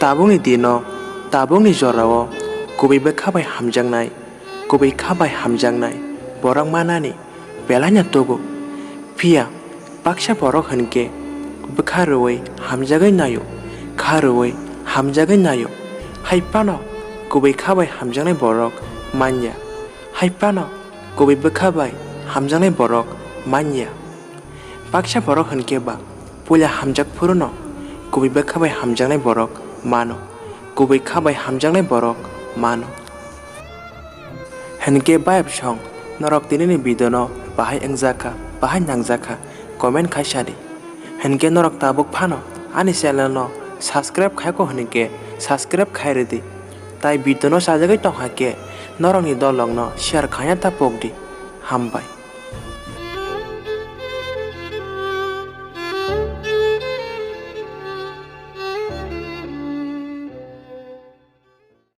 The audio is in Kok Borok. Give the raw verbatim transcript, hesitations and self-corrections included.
Tabukni dino, tabukni jorao kubui bwkha bai hamjaknai, kubui kha bai hamjaknai borok manani belaino tubu. Phiya baksa borok hinkhe bwkha rwui hamjagwi naio, kha rwui hamjagwi naio. Hai phano kubui kha bai hamjaknai borok manya. Hai phano kubui bwkha bai hamjaknai borok manya. Baksa borok hinkhe ba puila hamjak phuruno kubui bwkha bai hamjaknai borok mano, kubui kha bai hamjaknai borok mano. Hinkhe bayapsong norok tinini video no bahai wngjakha, bahai nangjakha, comment khai sadi. Hinkhe norok tabuk phano ani channel no subscribe khaiko hinkhe subscribe khai rwdi. Tai video no chajagwi tongkha khe norokni dolokno share khaina ta pokdi. Hambai.